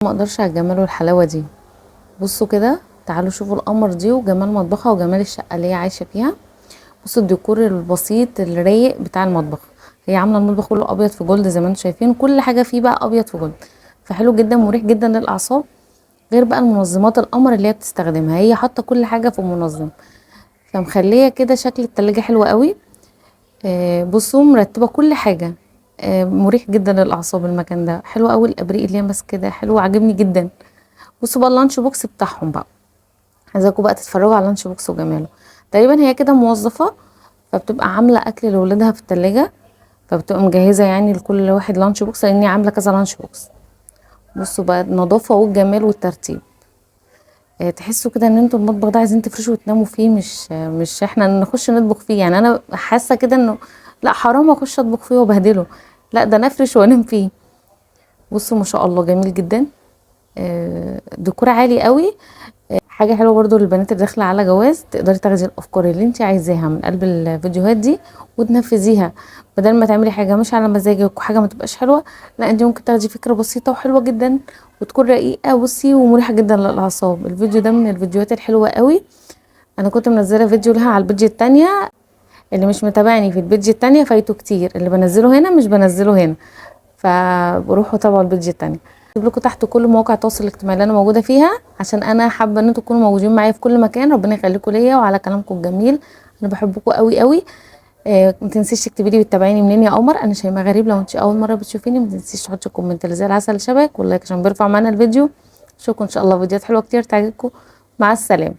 ما اقدرش على الجمال والحلاوه دي. بصوا كده، تعالوا شوفوا القمر دي وجمال مطبخها وجمال الشقة اللي هي عايشه فيها. بصوا الديكور البسيط الرايق بتاع المطبخ، هي عامله المطبخ كله ابيض في gold زي ما انتم شايفين، كل حاجة فيه بقى ابيض في gold، فحلو جدا مريح جدا للاعصاب. غير بقى المنظمات القمر اللي هي بتستخدمها، هي حاطه كل حاجة في منظم، فمخليه كده شكل التلاجة حلو قوي. بصوا مرتبه كل حاجة، مريح جدا للاعصاب المكان ده، حلو قوي. الابريق اللي هي ماسكه ده حلو، عاجبني جدا. بصوا بقى ال lunch box بتاعهم بقى، عايزاكم بقى تتفرجوا على ال lunch box وجماله. تقريبا هي كده موظفة، فبتبقى عامله اكل لولادها في التلاجة، فبتبقى مجهزة لكل واحد lunch box، لان هي عامله كذا lunch box. بصوا بقى النظافة والجمال والترتيب، تحسوا كده ان انتوا المطبخ ده عايزين تفرشوا وتناموا فيه، مش احنا نخش نطبخ فيه. انا حاسه كده انه لا حرام اخش اطبخ فيه وابهدله، لا ده انا افرش وانام فيه. بصوا ما شاء الله جميل جدا، ديكور عالي قوي. حاجة حلوة برضو للبنات اللي داخله على جواز، تقدري تاخدي الافكار اللي انت عايزاها من قلب الفيديوهات دي وتنفذيها، بدل ما تعملي حاجة مش على مزاجك وحاجه ما تبقاش حلوة، لا انت ممكن تاخدي فكرة بسيطة وحلوه جدا وتكون رقيقه بصي ومريحه جدا للاعصاب. الفيديو ده من الفيديوهات الحلوة قوي، انا كنت منزله فيديو لها على ال page التانية، اللي مش متابعني في ال page التانية فايته كتير، اللي بنزله هنا مش بنزله هنا، فروحوا تابعوا ال page التانية. هسيب لكم تحت كل مواقع التواصل الاجتماعي اللي انا موجودة فيها، عشان انا حابة ان انتوا تكونوا موجودين معايا في كل مكان. ربنا يخليكم ليا وعلى كلامكم الجميل، انا بحبكم قوي قوي. ما تنسيش تكتبي لي بتتابعيني منين يا قمر. انا شيماء غريب، لو انت اول مرة بتشوفيني ما تنسيش تحطي comment اللي زي العسل شبك وال like عشان بيرفع معانا الفيديو. اشوفكم ان شاء الله فيديوهات حلوة كتير تعجبكم. مع السلامة.